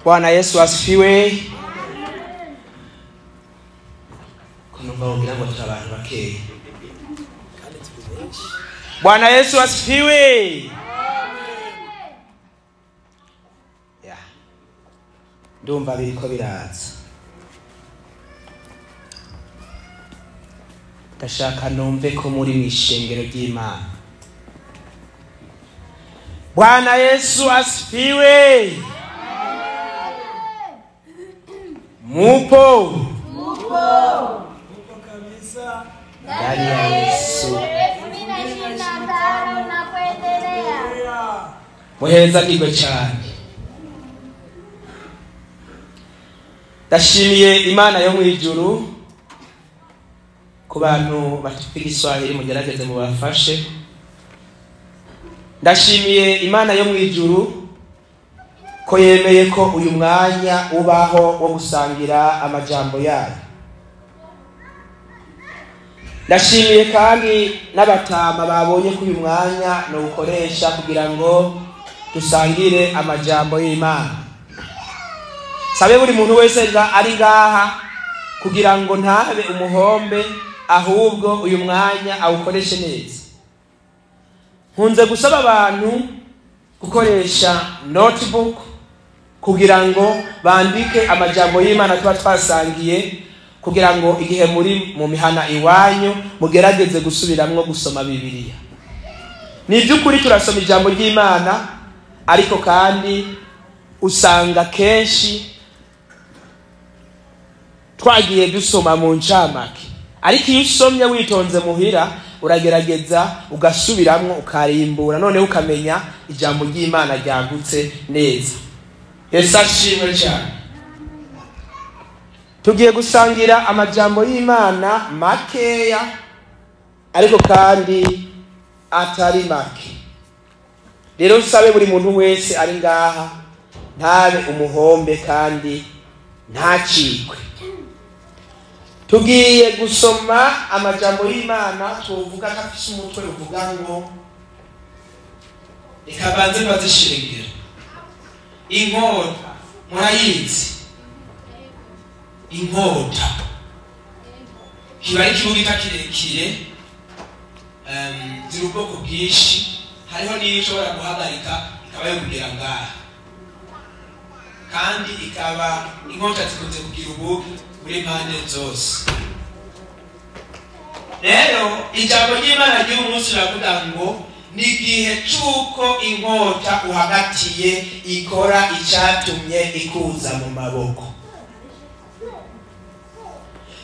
Bwana Yesu asifiwe. Kunumva wogira ngo turi abantu bakeya. Bwana Yesu asifiwe. Ya. Ndumva biriko biraza. Ndashaka numve ko muri mw'ishengero ry'Imana. Bwana Yesu asifiwe. Mupo. Mupo. Mupo kabisa. Ndani ya Yesu. 2025 na kuendelea. Muheza kigwe cyane. Ndashimiye Imana yo mwijuru ku bantu bafite Igiswahili mugerageze mubafashe. Ndashimiye Imana yo mwijuru ko yemeye ko uyu mwanya ubaho wo gusangira amajambo yayo. Ndashimiye kandi n'abatama babonye ko uyu mwanya no gukoresha kugira ngo dusangire amajambo y'Imana. Sabe buri muntu wese ari ngaha kugira ngo ntabe umuhombe, ahubwo uyu mwanya awukoreshe neza. Nkunze gusaba abantu gukoresha notebook kugira ngo bandike amajambo y'Imana tuba twasangiye, kugira ngo igihe muri mu mihana iwanyu mugerageze gusubiramwo gusoma Bibiliya. Ni by'ukuri turasoma ijambo ry'Imana, ariko kandi usanga kenshi twagiye dusoma mu ncamake. Ariko iyo usomye witonze muhira uragerageza ugasubiramwo ukarimbura, none ukamenya ijambo ry'Imana ryagutse neza. Yesu ashimwe cyane. Tugiye gusangira amajambo y'Imana makeya, ariko kandi atari make. Rero nsabe buri muntu wese ari ngaha ntabe umuhombe kandi ntacikwe. Tugiye gusoma amajambo y'Imana tuvuga ko afise umutwe uvuga ngo reka banze bazishengera. Inkota murayizi? Inkota kiba ari ikibuga kirekire, ziri ubwoko bwinshi, hariho n'iyo ishobora guhagarika ikaba yo kugera ngaha, kandi ikaba inkota zikunze kugira ubugi muri mpande zose. Rero ijambo ry'Imana ry'uyu munsi riravuga ngo ni igihe c'uko inkota uhagatiye ikora icatumye ikuza mu maboko.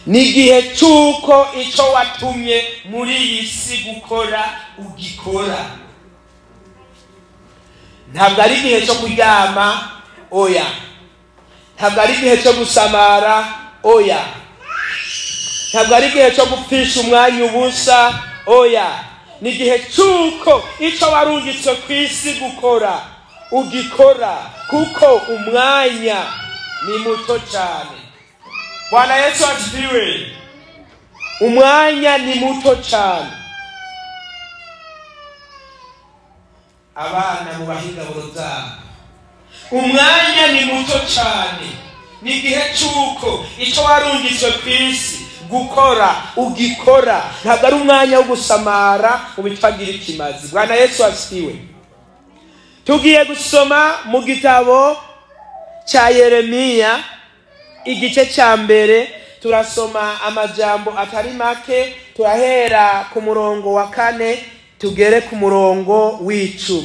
Ni igihe c'uko ico watumye muri iyi si gukora ugikora. Ntabwo ari igihe cyo kuryama, oya. Ntabwo ari igihe cyo gusamara, oya. Ntabwo ari igihe cyo gupfisha umwanya ubusa, oya. Ni igihe c'uko ico warungitswe ku isi gukora ugikora, kuko umwanya ni muto cyane. Bwana Yesu asifiwe. Umwanya ni muto cyane. Abana mu bahingaburo zabo, umwanya ni muto cyane. Ni igihe c'uko ico warungitswe ku isi gukora ugikora. Ntabwo ari umwanya wo gusamara ubitagira ikimazi. Bwana Yesu asifiwe. Tugiye gusoma mu gitabo cya Yeremiya igice cya mbere, turasoma amajambo atari make, turahera ku murongo wa 4 tugere ku murongo w'10.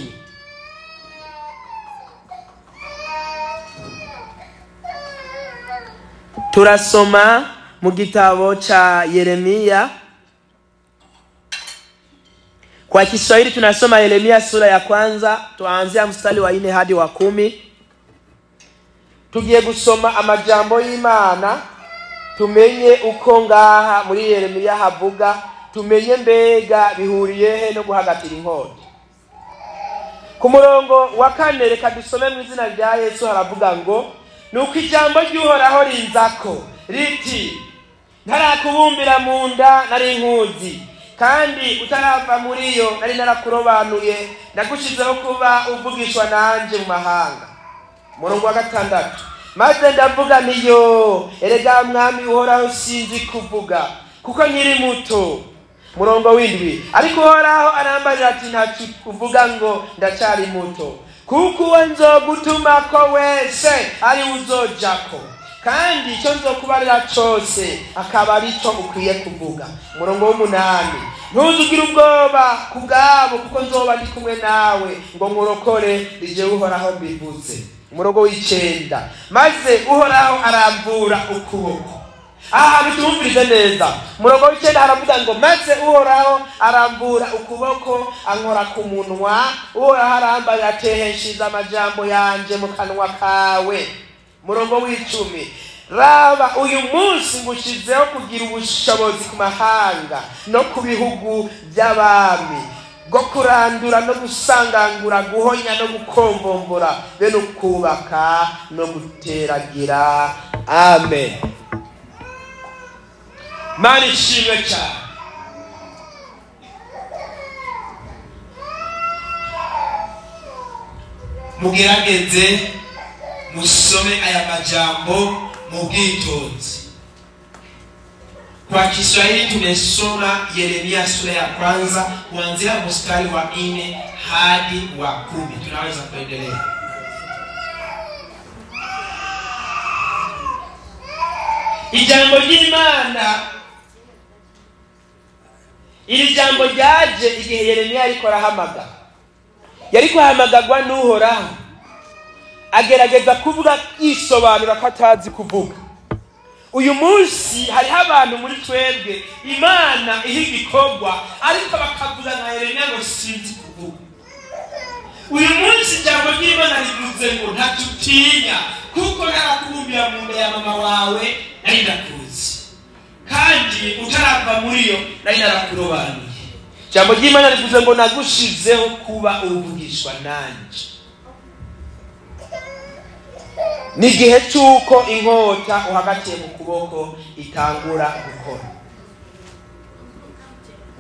Turasoma mu gitabo cha Yeremia. Kwa Kiswahili tunasoma Yeremia sura ya kwanza, tuanzia mstari wa 4 hadi wa 10. Tugiye gusoma amajambo y'Imana, tumenye uko ngaha muri Yeremia havuga, tumenye mbega bihuriye he no guhagatira inkota. Ku murongo wa 4 reka dusome mu izina rya Yesu, haravuga ngo nuko ijambo ry'Uhoraho rinzako riti, ntarakubumbira mu nda nari nkuzi, kandi utarava muri yo nari narakurobanuye, ndagushizeho kuba uvugishwa nanje mu mahanga. Umurongo wa 6, maze ndavuga niyo erega mwami Uhoraho, sinzi kuvuga kuko nkiri muto. Umurongo w'7, ariko Uhoraho arambarira ati ntacyo uvuga ngo ndacyari muto, kuko uwo nzogutumako wese ari uzojako, kandi icyo nzokubarira cose akaba arico ukwiye kuvuga. Umurongo w'8, ntuzugire ubwoba ku bwabo, kuko nzoba ndi kumwe nawe ngo nkurokore, nije Uhoraho mbivuze. Umurongo w'9, maze Uhoraho arambura ukuboko. Aha bitumvirize neza. Umurongo w'9 haravuga ngo maze Uhoraho arambura ukuboko ankora ku munwa, Uhoraho arambarira ateheshiza amajambo yanje mu kanwa kawe. Umurongo w'10, raba uyu munsi ngushizeho kugira ubushobozi ku mahanga no ku bihugu by'abami, bwo kurandura no gusangangura, guhonya no gukombombora, be no kubaka no guteragira. Amen. Mana ishimwe cyane. Mugerageze musome aya majambo mu bwitonzi. Kwa Kiswahili tumesoma Yeremia sura ya kwanza kuanzia mstari wa 4 hadi wa 10. Tunaweza kuendelea. Ijambo ry'Imana, iri jambo ryaje igihe Yeremia ariko arahamagara. Yariko ahamagagwa n'Uhoraho, agerageza kuvuga yisobanura ko atazi kuvuga. Uyu munsi hariho abantu muri twebwe Imana iha igikorwa, ariko bakavuga nka Yeremia ngo sinzi kuvuga. Uyu munsi ijambo ry'Imana rivuze ngo ntacutinya, kuko narakubumbira mu nda ya mama wawe nari ndakuzi, kandi utarava muri yo nari narakurobanuye. Ijambo ry'Imana rivuze ngo nagushizeho kuba uvugishwa nanje. Ni igihe cy'uko inkota uhagatiye mu kuboko itangura gukora.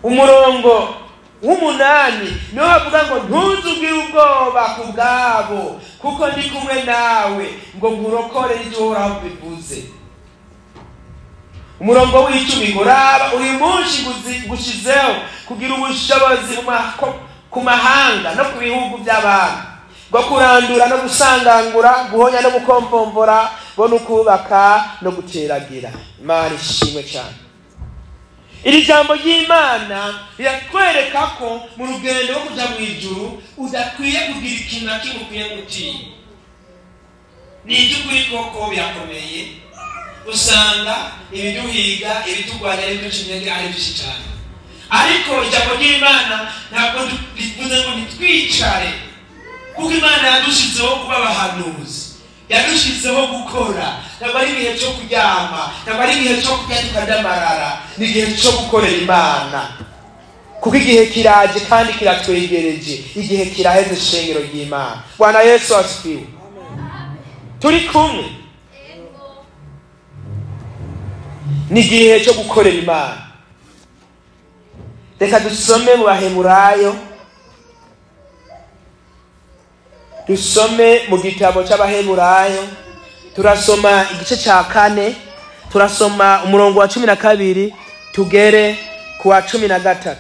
Umurongo w'8 niho havuga ngo ntuzugire ubwoba ku bwabo, kuko ndi kumwe nawe ngo nkurokore, n'ibyo Uhoraho bivuze. Umurongo w'10 ngo raba uyu munsi ngushizeho kugira ubushobozi ku mahanga no ku bihugu by'abantu, bwo kurandura no gusangangura, guhonya no gukombombora, bo no kubaka no guteragira. Imana ishimwe cyane. Iri jambo ry'Imana riratwereka ko mu rugendo rwo kuja mu ijuru udakwiye kugira ikintu na kimwe ukwiye gutinya. Ni iby'ukuri koko birakomeye, usanga ibiduhiga, ibitugwanya n'ibiduca intege ari byinshi cyane. Ariko ijambo ry'Imana ntabwo rivuze ngo nitwicare, kuko Imana yadushizeho kuba abahanuzi, yadushizeho gukora. Ntabwo ari igihe cyo kuryama, ntabwo ari igihe cyo kurya tukadamarara, ni igihe cyo gukorera Imana, kuko igihe kiraje kandi kiratwegereje. Igihe kiraheze, shengero ry'Imana. Bwana Yesu asifiwe. Turi kumwe, ni igihe cyo gukorera Imana. Reka dusome mu Baheburayo, dusome mu gitabo cy'Abaheburayo, turasoma igice cya 4, turasoma umurongo wa 12 tugere ku wa 13.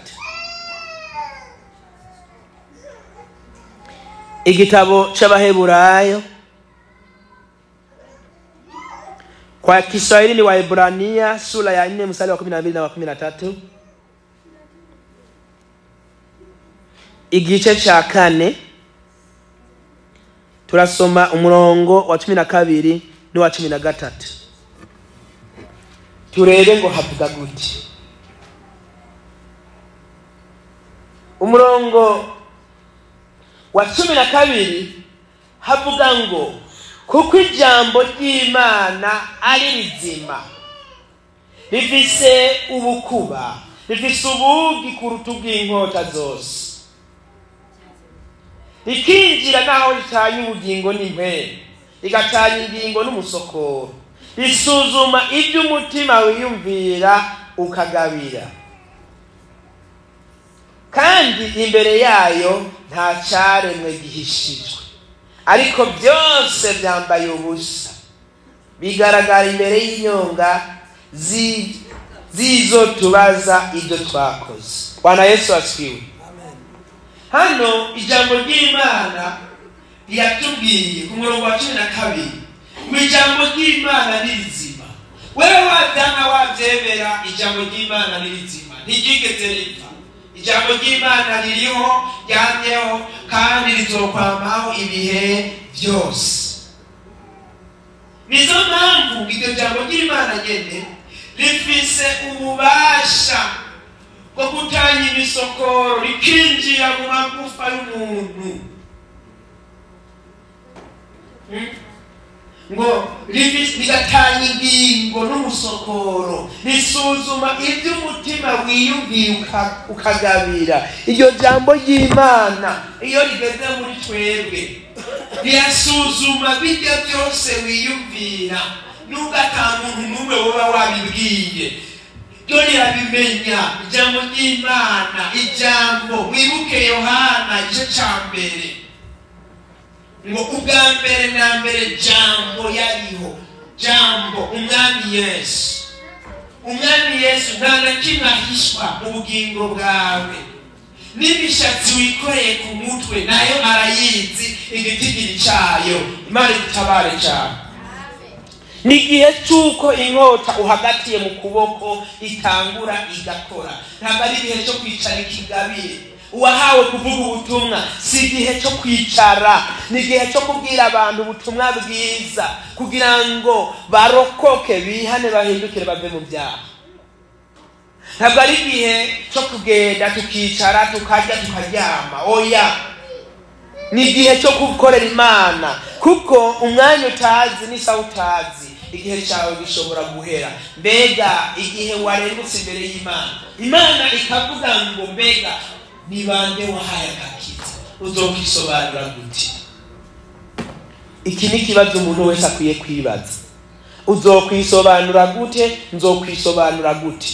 Igitabo cy'Abaheburayo, kwa Kiswahili ni Waebrania sura ya 4 mstari wa 12 na wa 13. Igice cya 4 turasoma umurongo wa 12 n'uwa 13. Turebe ngo havuga gute. Umurongo wa 12 havuga ngo kuko ijambo ry'Imana ari rizima, rifise ubukuba, rifise ubugi kuruta ubw'inkota zose, rikinjira naho ritanya ubugingo n'impwemu, rigatanya ingingo n'umusokoro, risuzuma ibyo umutima wiyumvira ukagabira, kandi imbere yayo nta cyaremwe gihishijwe, Ariko byose byambaye ubusa, bigaragara imbere y'inyonga zizo tubaza ibyo twakoze. Bwana Yesu asifiwe. Hano ijambo ry'Imana riyatubwiye ku murongo wa 12 ngo ijambo ry'Imana ni rizima. Wewe wabyanga wabyemera, ijambo ry'Imana ni rizima, ntiryigeze ripfa. Ijambo ry'Imana ririho, ryamyeho, kandi rizokwamaho ibihe byose. Nizo mpamvu iryo jambo ry'Imana nyene rifise ububasha bwo gutanga imisokoro, rikinjira mu magufa y'umuntu, ngo rigatanga ingingo n'umusokoro, risuzuma iby'umutima wiyumviye ukagabira. Iryo jambo ry'Imana iyo rigeze muri twebwe rirasuzuma bijya byose wiyumvira, nubwo ata muntu n'umwe woba wabibwiye, ryo rirabimenya. Ijambo ry'Imana, ijambo, wibuke Yohana igice ca mbere, ngo ubwa mbere na mbere jambo yariho, jambo Umwami Yesu. Umwami Yesu nta na kimwe ahishwa mu bugingo bwawe, n'imishatsi wikoreye ku mutwe nayo arayizi igitigiri cayo. Imana idutabare cyane. Ni igihe cy'uko inkota uhagatiye mu kuboko itangura igakora. Ntabwo ari igihe cyo kwicara ikigabire. Uwahawe kuvuga ubutumwa si igihe cyo kwicara, ni igihe cyo kubwira abantu ubutumwa bwiza kugira ngo barokoke, bihane, bahindukire, bave mu byaha. Ntabwo ari igihe cyo kugenda tukicara tukarya tukaryama, oya. Ni igihe cyo gukorera Imana, kuko umwanya utazi n'isaha utazi, igihe cyawe gishobora guhera. Mbega igihe warengutse imbere y'Imana, Imana ikavuga ngo mbega ni bande wahaye agakiza, uzokisobanura gute? Iki ni ikibazo umuntu wese akwiye kwibaza. Uzokwisobanura gute? Nzokwisobanura gute?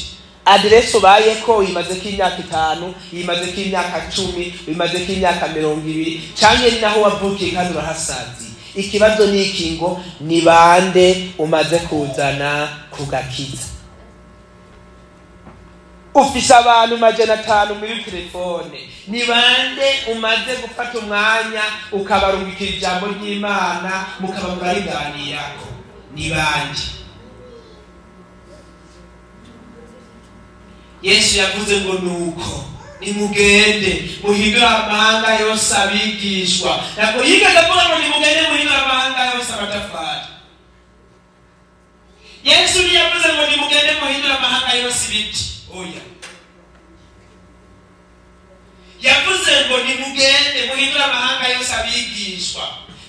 Aderesi ubayeko uyimazeko imyaka 5, uyimazeko imyaka 10, uyimazeko imyaka 20, canke ni naho wavukiye kandi urahasaziye. Ikibazo ni iki ngo ni bande umaze kuzana ku gakiza? Ufise abantu 500 muri telefone, ni bande umaze gufata umwanya ukabarungikira ijambo ry'Imana mukaba murariganirako? Ni bande? Yesu yavuze ngo nuko nimugende muhindure amahanga yose abigishwa. Ntabwo yigeze avuga ngo nimugende muhindure amahanga yose amatafari. Yesu ntiyavuze ngo nimugende muhindure amahanga yose ibiti, oya. Yavuze ngo nimugende muhindure amahanga yose abigishwa.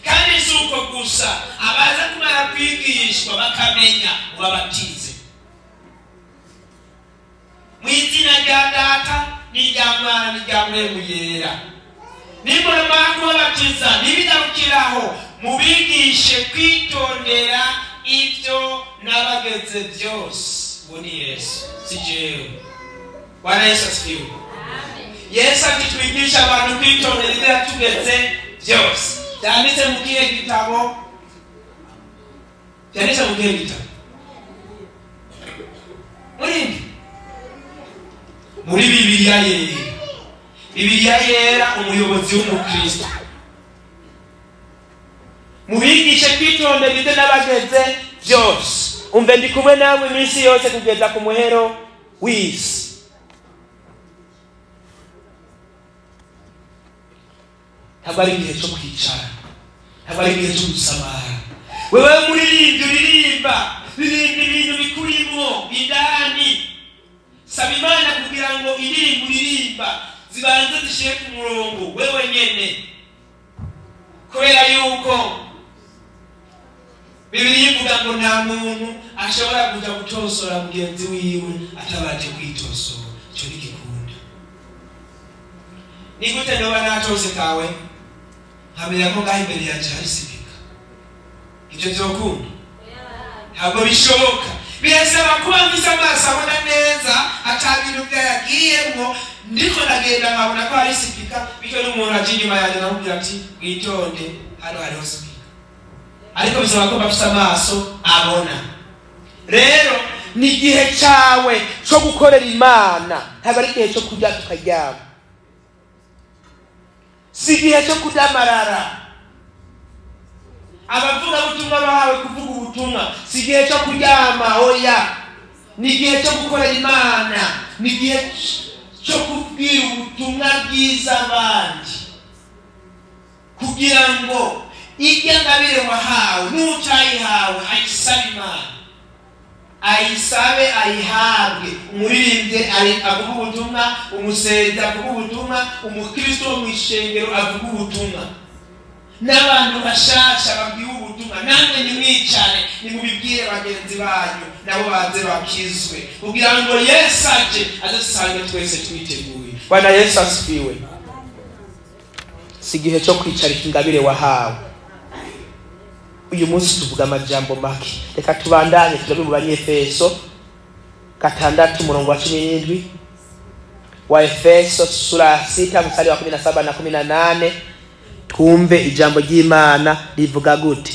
Kandi si uko gusa, abaza kumara kwigishwa bakamenya ubabatize mu izina rya Data n'irya Mwana n'irya Mpwemu Yera. Nimumara kubabatiza ntibigarukiraho, mubigishe kwitondera ibyo nabageze byose. Uwo ni Yesu, si jewe. Bwana Yesu asifiwe. Yesu ati twigisha abantu kwitondera ibyo yatugeze byose. Byanditse mu kihe gitabo? Byanditse mu kihe gitabo? Muri Bibiliya yera. Bibiliya yera, umuyobozi w'umukristo. Mubigishe kwitondera ibyo nabageze byose. Umve ndi kumwe namwe iminsi yose kugeza ku muhero w'isi. Ntabwo ari igihe cyo kwicara, ntabwo ari igihe cyo gusamara. Wewe muririmbyi uririmba, ririmba ibintu bikurimo indani. Saba Imana kugira ngo indirimbo uririmba zibanze zishire ku murongo wewe nyene, kubera yuko Bibiliya ivuga ngo nta muntu ashobora kuja gutosora mugenzi wiwe atabanje kwitosora. Ico ntigikunda. Ni gute noba natose kawe nkamenya ko ngaho imbere yanje hari sibika? Ivyo vyokunda? Ntabwo bishoboka. Birasaba kuba mfise amaso abona neza, ata bintu vyayagiyemwo, Ndiko ndagenda nkabona ko hari sipika, bityo n'umuntu aje inyuma yanjye namubwira ati witonde, hano hariho sipika. Ariko bisaba ko bafise amaso abona. Rero ni igihe cyawe cyo gukorera Imana, ntabwo ari igihe cyo kurya tukaryama, si igihe cyo kudamarara. Abavugabutumwa bahawe kuvuga ubutumwa, si igihe cyo kuryama, oya, ni igihe cyo gukorera Imana, ni igihe cyo kubwira ubutumwa bwiza abandi, kugira ngo irya ngabire wahawe n'utayihawe ayisabe Imana, ayisabe ayihabwe. Umuririmbyi avuga ubutumwa, umusenzi avuga ubutumwa, umukristo wo mu ishengero avuga ubutumwa, n'abantu bashasha babwiwe ubutumwa. Namwe nimwicare nimubibwire bagenzi banyu, nabo baze bakizwe, kugira ngo Yesu aje adusange twese twiteguye. Bwana Yesu asifiwe. Si igihe cyo kwicarika ingabire wahawe. Uyu munsi tuvuga amajambo make, reka tubandanye turabe mu Banyefeso 6 umurongo wa 17, wa Efeso sura 6 mstari wa 17 na 18, twumve ijambo ry'Imana rivuga gute.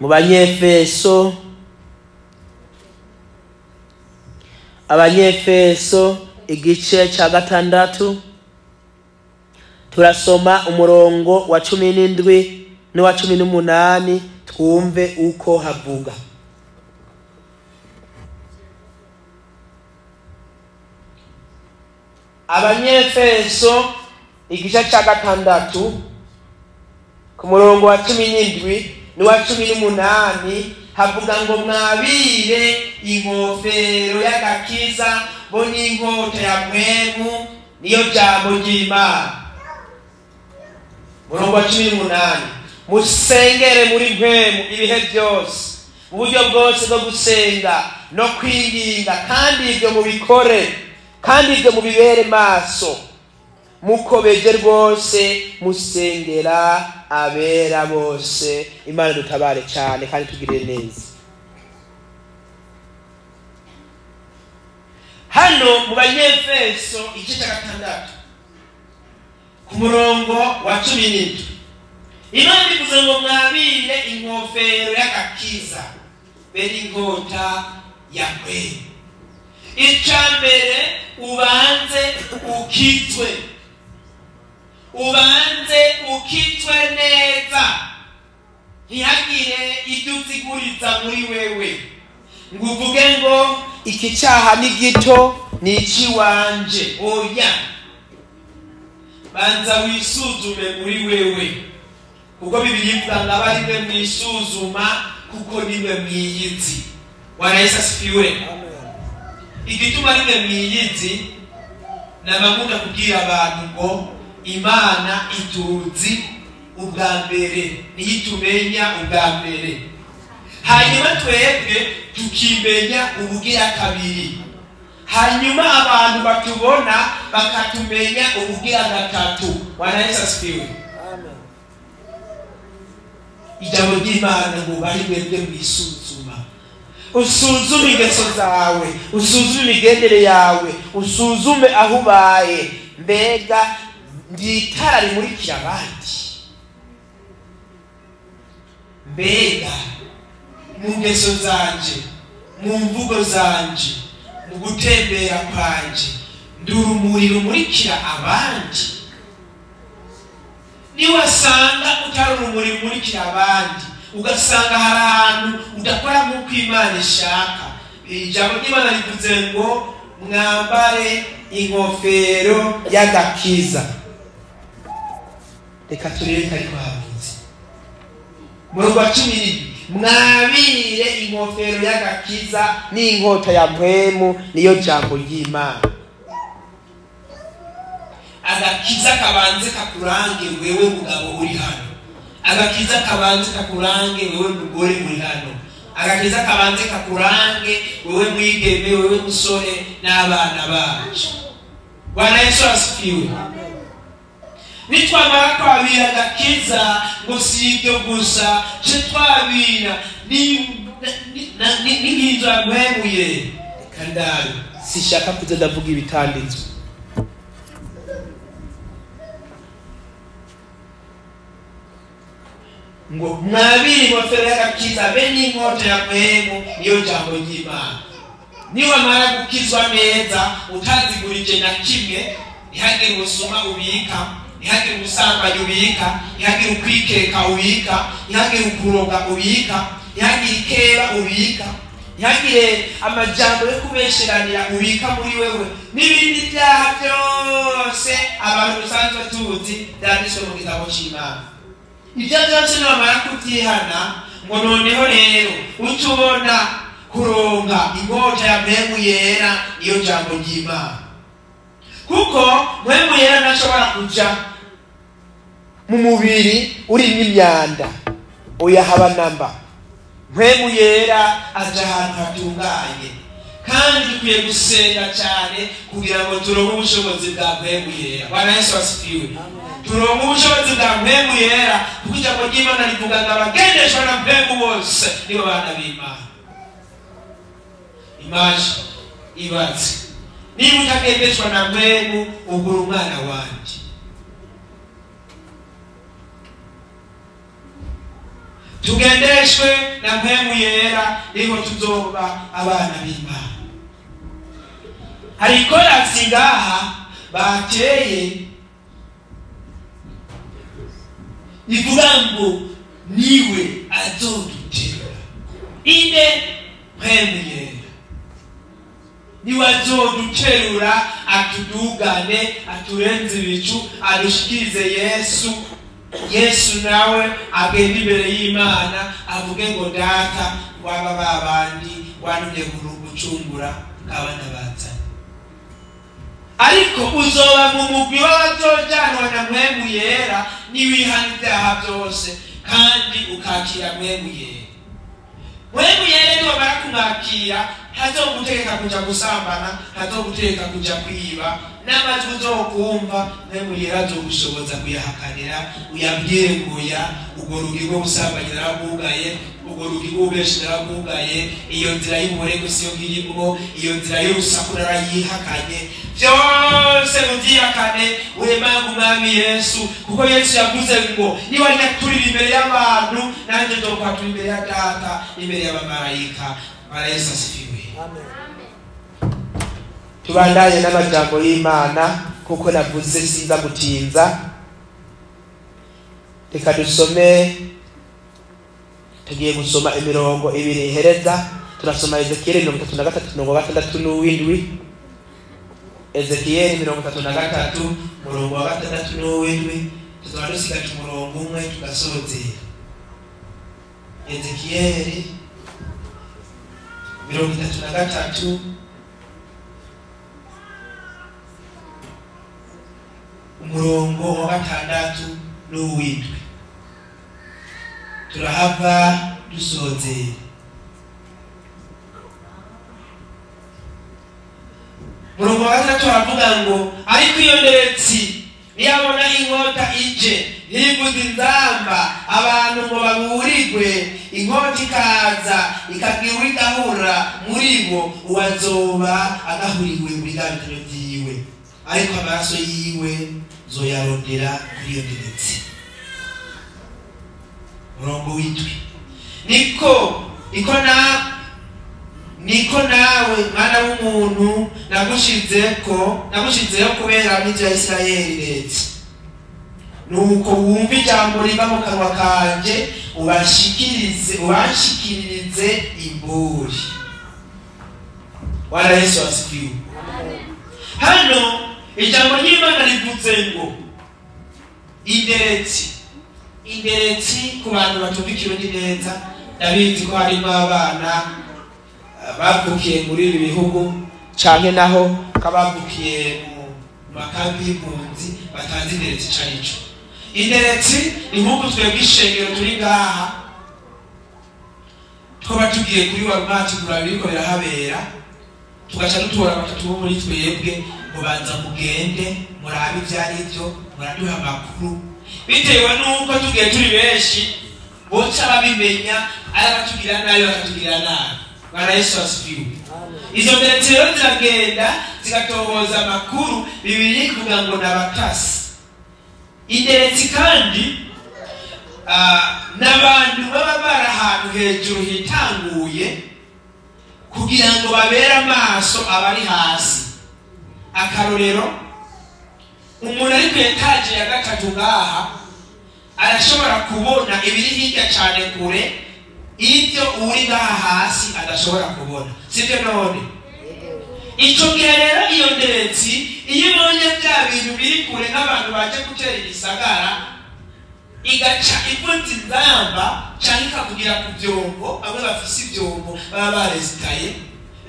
Mu Banyefeso, Abanyefeso igice cya 6 turasoma umurongo wa 17 n'uwa 18, twumve uko havuga. Abanyefeso igice cya 6 ku murongo wa 17 n'uwa 18 havuga ngo mwabire inkofero y'agakiza bo n'inkota ya mpwemu, niyo jambo ry'Imana. Murongo wa 18, musengere muri mpwemu ibihe byose, mu buryo bwose bwo gusenga no kwinginga, kandi ibyo mubikore, kandi ibyo mubibere maso, mukobeje rwose musengera abera bose. Imana dutabare cyane kandi tugirire neza. Hano mu Banyefeso igice cya 6 ku murongo wa 17, Imana ivuze ngo mwabire inkofero y'agakiza be n'inkota ya kweli. Icya mbere ubanze ukizwe, ubanze ukizwe neza, ntihagire ibyo uziguriza muri wewe ngo uvuge ngo iki cyaha ni gito, ni icy'iwanje. Oya, banza wisuzume muri wewe, kuko Bibiliya ivuga ngo abe ari mwe mwisuzuma, kuko nimwe mwiyizi. Bwana Yesu asifiwe. Igituma ari mwe mwiyizi, nabakunda kubwira abantu ngo Imana ituzi ubwa mbere, niyo itumenya ubwa mbere, hanyuma twebwe tukimenya ubugira kabiri, hanyuma abantu batubona bakatumenya ubugira gatatu. Bwana Yesu asifiwe. Ijambo ry'Imana ngo bari mwebwe mwisuzuma, usuzume ingeso zawe, usuzume imigendere yawe, usuzume aho ubaye. Mbega ndi itara rimurikira abandi? Mbega mu ngeso zanje, mu mvugo zanje, mu gutembera kwanje, ndi urumuri rumurikira abandi? Niwasanga utari urumuri rumurikira abandi, ugasanga hari ahantu udakora nk'uko Imana ishaka, ijambo ry'Imana rivuze ngo mwambare inkofero y'agakiza. Reka turebe ariko havuze murongo wa 12, mwabire inkofero y'agakiza n'inkota ya mpwemu, niyo jambo ry'Imana. Agakiza kabanze kakurange wewe mugabo uri hano, agakiza kabanze kakurange wewe mugore uri hano, agakiza kabanze kakurange wewe mwigeme, wewe musore n'abana bacu. Bwana Yesu asifiwe. Nitwamara kwabira agakiza ngo si ibyo gusa, ce twabira n'inkinzo yaguhemuye. Kandari sishaka kuza ndavuga ibitanditswe. Ngo mwabiri ingofero y'agakiza be n'inkota ya mpwemu niyo jambo ry'Imana. Niwamara gukizwa neza utazigurije na kimwe, ntihagire ubusuma ubika, ntihagire ubusambanyi ubika, ntihagire ukwikeka ubika, ntihagire ukuroga ubika, ntihagire ikeba ubika, ntihagire amajambo yo kubesheranira ubika muri wewe, n'ibindi byaha byose abantu dusanzwe tuzi byanditswe mu gitabo cy'Imana. Ibyo byose niwamara kubyihana, ngo noneho rero uca ubona kuronka inkota ya mpwemu yera niyo jambo ry'Imana. Kuko mpwemu yera ntashobora kuja mu mubiri urimo imyanda, oya haba namba. Mpwemu yera aja ahantu hatunganye, kandi dukwiye gusenga cyane kugira ngo turonke ubushobozi bwa mpwemu yera. Bwana Yesu asifiwe. Turonke ubushobozi bwa mpwemu yera, kuko ijambo ry'Imana rivuga ngo abagendeshwa na mpwemu bose nibo bana b'Imana. Imaje ibatse, niba utagendeshwa na mpwemu ugura umwana wanje. Tugendeshwe na mpwemu yera niho tuzoba abana b'Imana. Hari ikorasi ngaha bateye ivuga ngo niwe azoduterura. Inde? Mpwemu yera niwe azoduterura, atudugane, aturenze ibicu, adushikirize Yesu. Yesu nawe agenda imbere y'Imana avuge ngo data waba babandi wantumye gucungura abana bazanye. Ariko uzoba mu mugwi w'abazojanwa na mpwemu yera niwihana ibyaha byose kandi ukakira mpwemu yera. Mpwemu yera niwamara kumwakira ntazogutegeka kuja gusambana, ntazogutegeka kuja kwiba, n'amajwi uzokumva mpwemu yera azogushoboza kuyahakanira, uyabwire nguya urwo rugi rwo busambanyi narabwugaye, urwo rugi rw'ububeshi narabwugaye, iyo nzira y'ubuhorego siyo ngirimwo, iyo nzira y'urusaku narayihakanye. Byose mubyihakane wemange Umwami Yesu, kuko Yesu yavuze ngo niba nyaturira imbere y'abantu nanjye nzokwatura imbere ya Data n'imbere y'abamarayika. Bwana Yesu asifiwe. Amen. Tubandanye n'amajambo y'Imana kuko navuze sinza gutinza. Reka dusome, tugiye gusoma imirongo ibiri ihereza. Turasoma Ezekieli 33 murongo wa 6 n'uwindwi. Ezekieli 33 murongo wa 6 n'uwindwi, tuzaba dusigaje umurongo umwe tugasozera. Ezekieli 33 umurongo wa 6 n'uwindwi, turahava dusozera. Murongo wa 6 aravuga ngo ariko iyo nderetsi niyabona inkota ije ntivuze inzamba, abantu ngo baburirwe, inkota ikaza ikagira igahura muri bo, uwazoba agahuriwe muri bya bitaro byiwe, ariko amaraso yiwe zoyarondera kuri iyo nderetsi. Murongo w'indwi, niko nawe mwana w'umuntu nagushizeho kubera n'inzu ya Isirayeli ndetse nuko wumva ijambo riva mu kanwa kanje ubanshikirize imburi. Bwana Yesu asifiwe. Hano ijambo ry'Imana rivuze ngo inderetsi. Inderetsi ku bantu batumva ikirundi neza, ndabizi ko harimo abana bavukiye muri ibi bihugu canke naho kabavukiye mu makambi y'impunzi batazi inderetsi ico arico. Inderetsi ni nk'uko twebwe ishengero turi ngaha twaba tugiye kuri Walmart kuraba ibiriko birahabera, tugaca dutora batatu bo muri twebwe ngo banza mugende murabe ivyo arivyo, muraduha amakuru. Bitewe n'uko tugiye turi benshi boca babimenya, ari abatugirira nabi bakatugirira nabi. Bwana Yesu asifiwe. Izo nderetsi rero ziragenda zigatohoza amakuru. Bibiliya ivuga ngo n'abatasi. Inderetsi kandi n'abantu baba bari ahantu hejuru hitanguye kugira ngo babere amaso abari hasi. Akarorero, umuntu ari ku etaje ya gatatu ngaha arashobora kubona ibiri hirya cyane kure, ibyo uri ngaha hasi adashobora kubona, sibyo? None icyo gihe rero iyo nderetsi iyo ibonye bya bintu biri kure nk'abantu baje gutera igisagara, igaca ivuza inzamba cyangwa ikavugira ku byombo. Bamwe bafise ibyombo baba baresitaye,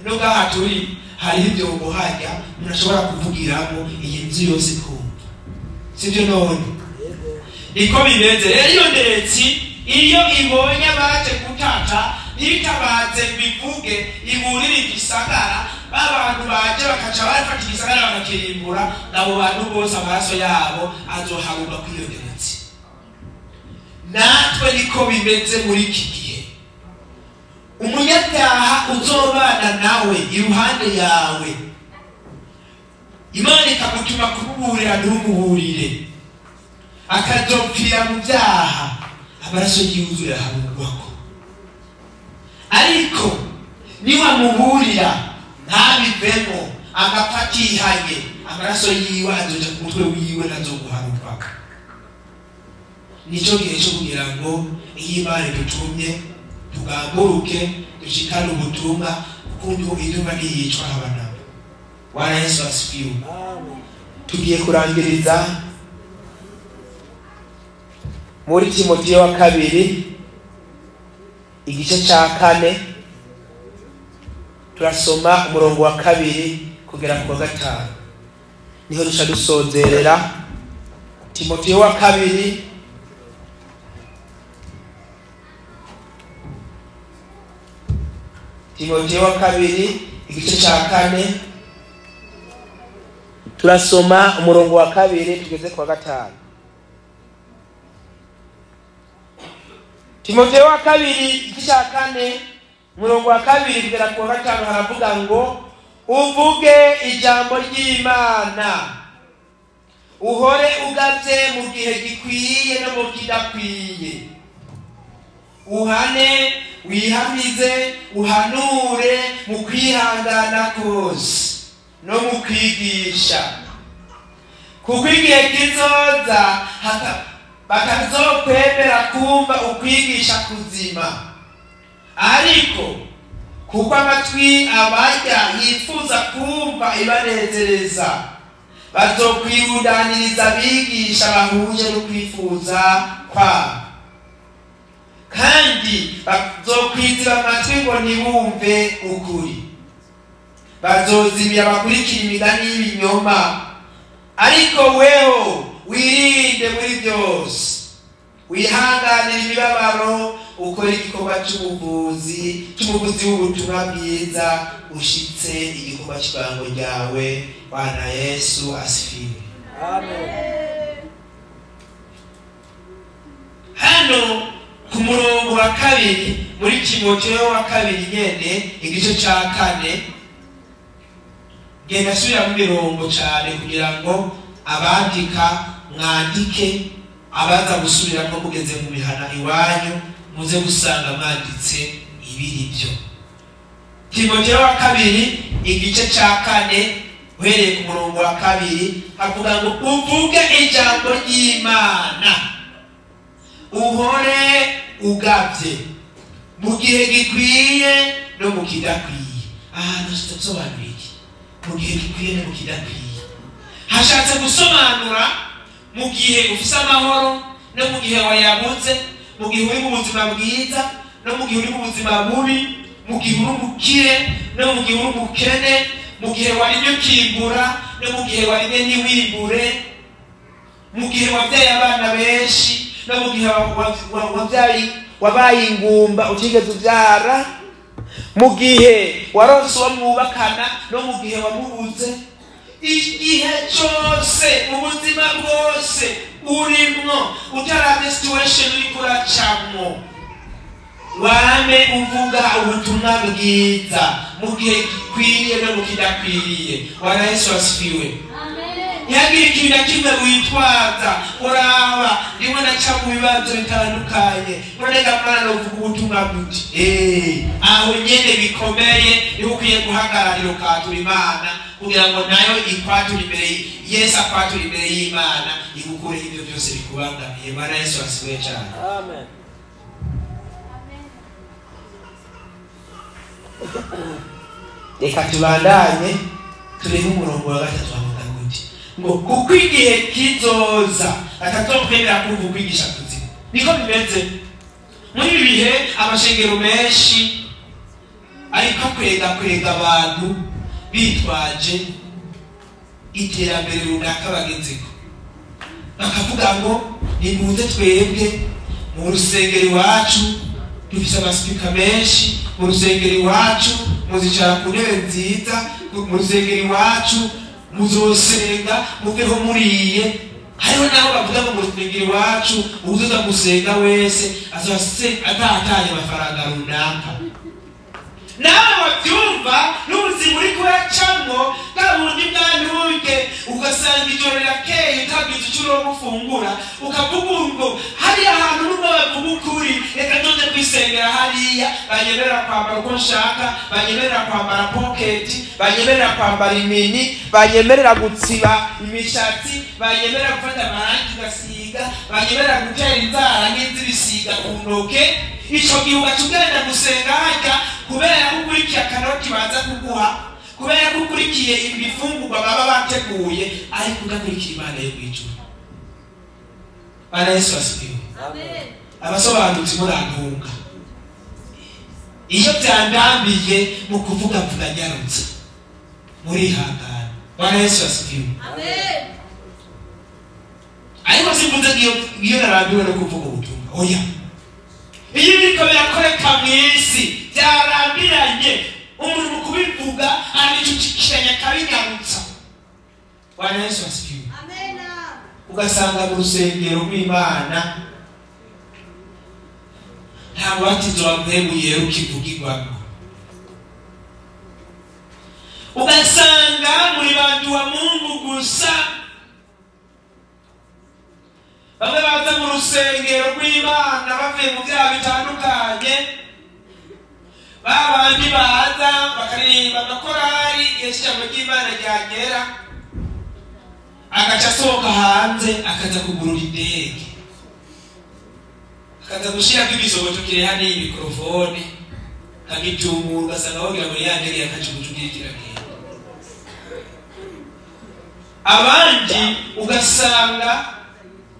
no ngaha turi hariho ibyombo hajya umuntu ashobora kuvugiramo iyi nzu yose ikumva, sibyo? None niko bimeze rero. Iyo nderetsi iyo ibonye abaje gutata, ntitabaze bivuge, iburire igisagara, ba bantu baje bakaca bafata igisagara bakakirimbura. Abo bantu bose amaraso yabo azoharurwa kuri iyo nderetsi. Natwe niko bimeze muri iki gihe. Umunyabyaha uzobana nawe iruhande yawe, Imana ikagutuma kumuburira ntumuburire, akazopfira mu byaha, amaraso yuzuye aharurwako. Ariko niwamuburira ntabivemo, agapfa atihanye, amaraso yiwe azoja ku mutwe wiwe, ntazoguharurwako. Nicyo gihe cyo kugira ngo iyo Imana idutumye tugamburuke, dushikane ubutumwa, kuko intumwa ntiyicwa haba nabo. Bwana Yesu asifiwe. Tugiye kurangiriza muri Timoteyo wa kabiri igice cya 4, turasoma umurongo wa 2 kugera ku wa 5, niho duca dusozerera. Timoteyo wa kabiri Timoteyo wa kabiri igice cya 4, turasoma umurongo wa 2 tugeze ku wa 5. Timoteyo wa kabiri igice cya 4 umurongo wa 2 kugera ku wa 5, haravuga ngo: uvuge ijambo ry'Imana, uhore ugavye mu gihe gikwiye no mu kidakwiye, uhane, wihamize, uhanure mu kwihangana kose no mu kwigisha, kuko igihe kizoza batazokwemera kumva ukwigisha kuzima, ariko kuko amatwi abarya yifuza kumva ibanezereza, bazokwirundaniriza abigisha bahuje no kwifuza kwabo, kandi bazokwizira amatwi ngo ntibumve ukuri, bazozimya bakurikira imigani y'ibinyoma. Ariko weho wirinde muri byose, wihanganire imibabaro, ukore igikorwa cy'ubuvuzi w'ubutumwa bwiza, ushitse igikorwa cy'ibango ryawe. Bwana Yesu asifiwe. Amen. Hano ku murongo wa 2 muri Timoteyo wa kabiri nyene igice cya 4, genda subira mu mirongo cyane kugira ngo abandika mwandike, abaza gusubiramo mugeze mu mihana iwanyu muze gusanga mwanditse ibiri byo. Timoteyo wa kabiri igice cya 4 uhereye ku murongo wa 2, havuga ngo: uvuge ijambo ry'Imana, uhore ugavye mu gihe gikwiye no mu kidakwiye. Ahantu gusobanura iki? Mu gihe gikwiye no mu kidakwiye hashatse gusobanura mu gihe ufise amahoro no mu gihe wayabuze, mu gihe uri mu buzima bwiza no mu gihe uri mu buzima bubi, mu gihe uri umukire no mu gihe uri umukene, mu gihe warimye ukimbura no mu gihe warimye ntiwimbure, mu gihe wabyaye abana benshi no mu gihe wabaye ingumba utigeze ubyara, mu gihe waronse uwo mwubakana no mu gihe wamubuze. Igihe cyose mu buzima bwose urimwo, utaravye situation uriko uracamwo, wame uvuga ubutumwa bwiza. mu gihe gikwiriye no mu kidakwiriye. Bwana Yesu asifiwe. Ntihagire ikintu na kimwe witwaza, uraba ndimo ndaca mu bibazo bitandukanye, none ga Mana novuga ubutumwa gute? Aho nyene bikomeye niho ukwiye guhagararira ukatura Imana, kugira ngo nayo ikwature imbere, Yesu akwature imbere y'Imana, igukureho ibyo byose bikubangamiye. Bwana Yesu asifiwe cyane. Amen. Reka tubandanye turebe umurongo wa 3 wavuga gute, ngo kuko igihe kizoza atazokwemera kumva ukwigisha kuzima. Niko bimeze muri ibi bihe. Amashengero menshi ariko kwega abantu bitwaje iterambere runaka bagezeko, bakavuga ngo nimuze twebwe mu rusengero iwacu dufise amasipika menshi, mu rusengero iwacu muzicara ku ntebe nziza, mu rusengero iwacu muzosenga muveho muriye. Hariho naho bavuga ngo mu rusengero iwacu uwuzoza gusenga wese atahataye amafaranga runaka. Nawe wabyumva n'ubuzima uriko uracamwo bwa bundi bwa ntuge, ugasanga ijoro rirakeye utagize ico uronka ufungura, ukavuga ngo hariya hantu nubwo bavuga ukuri, reka nzoze kwisengera hariya, banyemerera kwambara uko nshaka, banyemerera kwambara poketi, banyemerera kwambara imini, banyemerera gutsiba imishatsi, banyemerera gufata amarangi ugasiga, banyemerera gutera inzara nk'izibisiga ku ntoke. Ico gihe ugaca ugenda gusenga harya kubera ko ukurikiye akanoti baza kuguha, kubera ko ukurikiye ibifungurwa baba bateguye, ariko udakurikira Imana yo mw'ijuru. Bwana Yesu asifiwe. Amen. Abasobanutsi murantunga, iyo byandambiye mu kuvuga mvuga nyarutse, murihangana. Bwana Yesu asifiwe. Amen. Ariko simvuze iyo narambiwe no kuvuga ubutumwa, oya. Iyo biriko birakoreka mw'isi byarambiranye, umuntu mu kubivuga arabicucikiranya akabinyarutsa. Bwana Yesu asifiwe. Amen. Ugasanga mu rusengero rw'Imana nta mubatizo wamwemuye ukivugirwamo. Ugasanga muri bantu wa Mungu gusa, bamwe baza mu rusengero rw'Imana bavuye mu byaha bitandukanye, babandi baza bakaririmba amakorari igihe cy'ijambo ry'Imana ryagera, agaca asohoka hanze akaza kugurura indege, akaza gushirako ibisoboto kireha n'iyi mikorofone, akagitumura, ugasanga wogira ngo ya ndege yakajugujugu iriko iragenda. Abandi ugasanga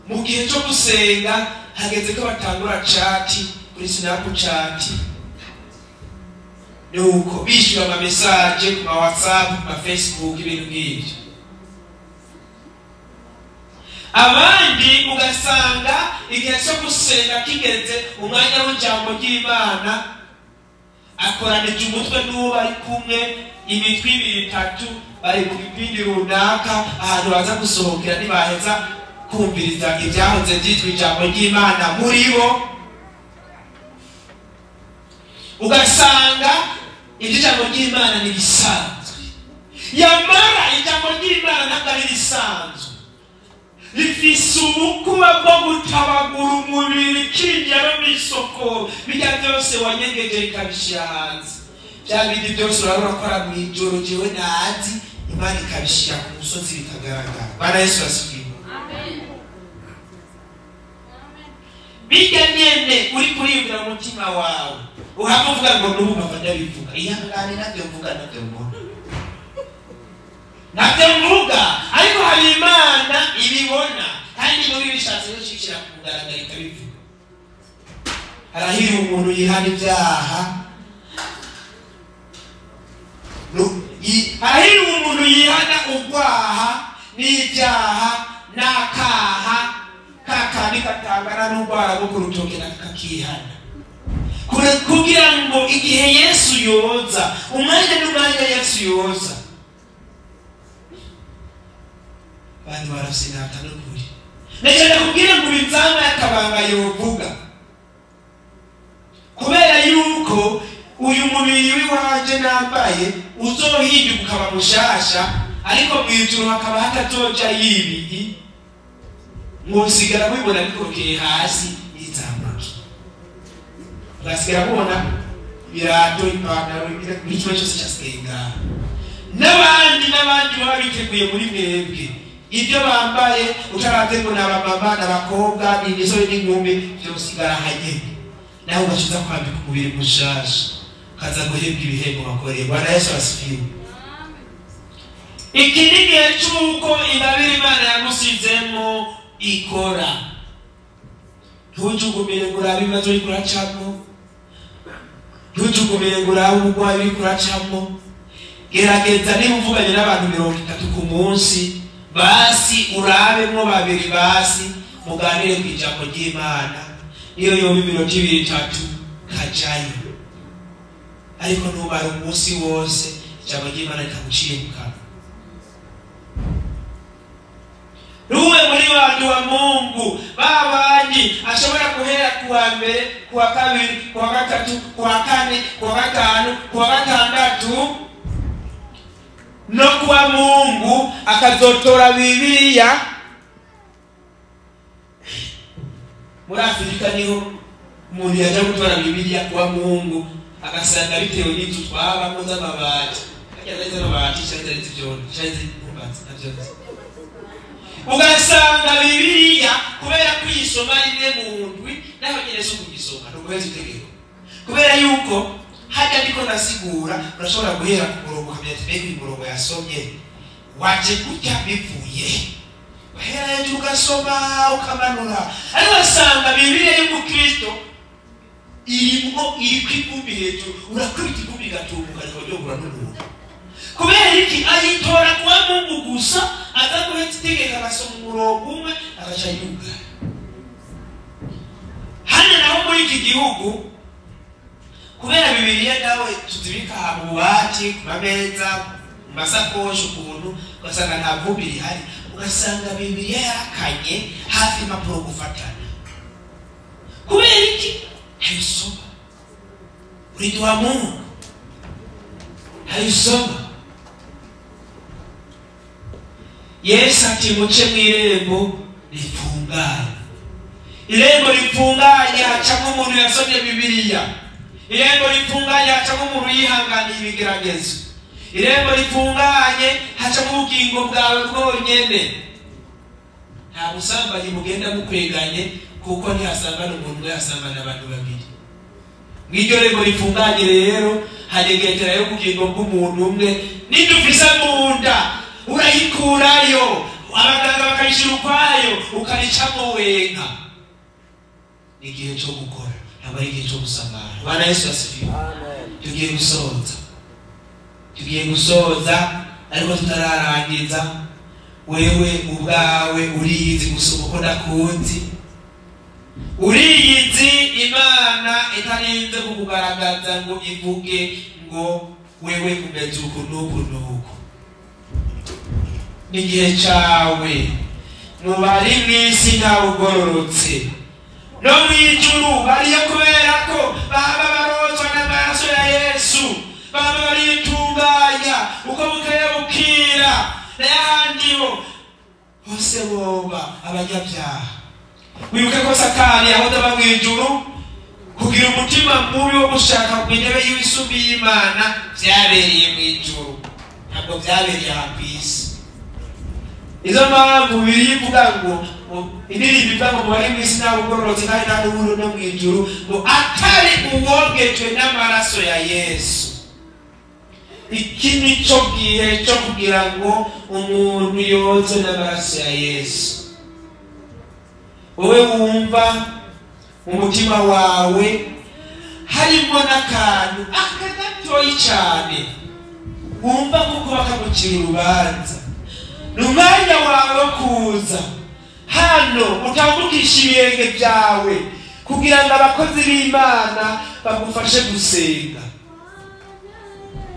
mu gihe cyo gusenga hageze ko batangura chat kuri Snapchat, nuko bishyura ama message ku ma WhatsApp, ku ma Facebook, ibintu nk'ibyo. Abandi ugasanga igihe cyo gusenga kigeze, umwanya w'ijambo ry'Imana, akoranije umutwe n'uwo bari kumwe, imitwe ibiri itatu, bari ku bipindi runaka, ahantu baza gusohokera ntibaheza kumviriza ibyahoze byitwa ijambo ry'Imana muri bo. Ugasanga iryo jambo ry'Imana ni risanzwe, yamara ijambo ry'Imana ntabwo ari risanzwe, rifise ubukuba bwo gutabagura umubiri, kinjira no mw'isoko, bijya byose wanyegeje ikabishyira hanze, bya bindi byose urabona urakora mw'ijoro jewe ntazi, Imana ikabishyira ku musozi bikagaragara. Bwana Yesu asifiwe. Amen. Bijya nyene uri kuriyumvira mu mutima wawe, uhava uvuga ngo n'ubu mpava ndabivuga, ihangane ntabyo mvuga, ntabyo mbona, ntabyo mvuga, ariko hari Imana ibibona, kandi niba ibishatse no kubishyira ku mugaragaro ikabivuga. Harahirwa umuntu yihana ibyaha, harahirwa umuntu yihana ugwaha n'ibyaha n'akaha kakandi katangana n'urwara rwo ku rutoke kakihana, kugira ngo igihe Yesu yoza, umwanya n'umwanya Yesu yoza, abantu barasinata n'ukuri. Ndagenda kubwira ngo ibizama y'akabanga yovuga, kubera yuko uyu mubiri w'iwanje nambaye uzohinduka ukaba mushasha, ariko mu ijuru hakaba hatazoja yibiri, mwosigara mubibona bikorokeye hasi bizamuke, mugasigara mubona ibirato, ipantaro, buri kimwe cyose cyasigaye ngaho. N'abandi n'abandi baba biteguye muri mwebwe ibyo bambaye utaravye ngo ni abamama n'abakobwa n'imisore n'inkumi, vyosigara hanyene, nawe ugacuza kwambika umubiri mushasha, ukaza guhembwa ibihembo wakoreye. Bwana Yesu asifiwe. Iki ni igihe c'uko ingabire Imana yagusizemo ikora. Ntujugumire ngo urabe ibibazo uriko uracamwo, ntujugumire ngo urabe uburwayi uriko uracamwo. Gerageza niba uvuganye n'abantu 30 ku munsi, basi urabemwo babiri, basi muganire ku ijambo ry'Imana, niyo yoba iminota 2 3 kajayo, ariko ntubare umunsi wose ijambo ry'Imana ritaguciye mu kanwa. Ruwe muri bantu wa Mungu babandi ashobora guhera kuwa mbere, kuwa kabiri, kuwa gatatu, kuwa kane, kuwa gatanu, kuwa gatandatu no kuwa Mungu akazotora Bibiliya. Muri Afrika niho umuntu yaja gutora Bibiliya kuwa Mungu agasanga bitewe n'inzu twabamo z'amabati, harya z'amabati cyangwa z'ibyondo cyangwa z'imbubatsi navyo, ugasanga Bibiliya kubera kuyisoma rimwe mu ndwi, naho nyene si ukugisoma, ni uguheza itegeko. Kubera yuko hajya ndiko nasigura, urashobora guhera ku murongo ukamenya ati mbega uyu murongo yasomye waje gutya bivuye, wahera hejuru ugasoma ukamanura, ariko ugasanga Bibiliya y'umukristo irimwo iriko ivumbi hejuru, urakubita ivumbi igatumbuka rikajyogura n'umuntu. Kubera iki? Ayitora kuwa Mungu gusa, aza guheza itegeko agasoma umurongo umwe agaca yugara. Hano naho muri iki gihugu kubera Bibiliya nawe tuzibika mu bubati, ku mameza, mu masakoshi ukuntu, ugasanga nta vumbi rihari, ugasanga Bibiliya yarakanye hafi impapuro gufatana. Kubera iki? Ntayisoma. Urindi wa Mungu ntayisoma. Yesu ati muce mw'irembo rifunganye. Irembo rifunganye hacamo umuntu yasomye Bibiliya. Irembo rifunganye hacamo umuntu yihanganiye ibigeragezo. Irembo rifunganye hacamo ubugingo bwawe bwonyene. Nta busambanyi bugenda bukweganye, kuko ntihasambana umuntu umwe, hasambana abantu babiri. Mw'iryo rembo rifunganye rero haregeterayo ubugingo bw'umuntu umwe, n'indufise mu nda urayikurayo, abaganga bakayishira ukwayo, ukaricamo wenka. Ni igihe cyo gukora, ntabwo ari igihe cyo gusamara. Bwana Yesu asifiwe. Tugiye gusoza, tugiye gusoza, ariko tutararangiza. Wewe ubwawe uriyizi gusoma uko ndakunzi, uriyizi Imana itarinze kukugaragaza ngo ivuge ngo wewe umeze uku n'uku n'uku. N'igihe cawe mu bari mw'isi ntawugororotse, no mw'ijuru bariyo kubera ko baba barozwa n'amaraso ya Yesu, baba baritunganya uko bukeye bukira, n'ahandi ho bose boba abanyabyaha. Wibuke ko Satani yahoze aba mw'ijuru, kugira umutima mubi wo gushaka ku intebe y'isumbi y'Imana vyabereye mw'ijuru, ntabwo vyabereye aha kw'isi. Izo mpamvu Bibiliya ivuga ngo indirimbo ivuga ngo mubari mw'isi ntawe ugororotse kandi nta n'uwuri no mw'ijuru, ngo atari uwogejwe n'amaraso ya Yesu. Iki nico gihe cyo kugira ngo umuntu yozwe n'amaraso ya Yesu. Wowe wumva mu mutima wawe harimo n'akantu aka gatoyi cyane, wumva kuko bakagucira urubanza, ni umwanya wawe wo kuza hano utambukisha ibirenge byawe kugira ngo abakozi b'Imana bagufashe gusenga.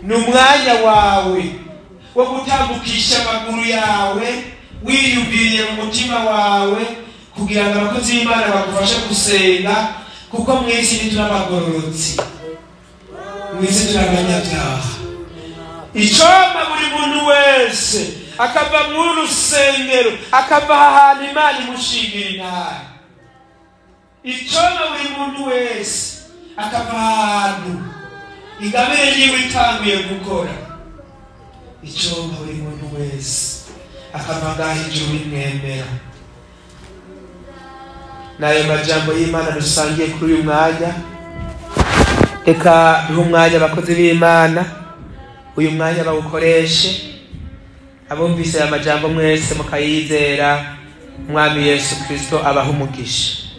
Ni umwanya wawe wo gutambukisha amaguru yawe wiyumviriye mu mutima wawe kugira ngo abakozi b'Imana bagufashe gusenga, kuko mu isi ntituri abagororotsi, mu isi turi abanyabyaha. Icompa buri muntu wese akava muri rusengero, akava ahantu Imana imushingira intara. Icompa buri muntu wese akava ahantu ingabire yiwe itanguye gukora. Icompa buri muntu wese akava ngaho ijuru rimwemera. N'ayo majambo y'Imana dusangiye kuri uyu mwanya. Reka duhe umwanya abakozi b'Imana, uyu mwanya bawukoreshe. Abumvise aya majambo mwese mukayizera, Umwami Yesu Kristo abaha umugisha.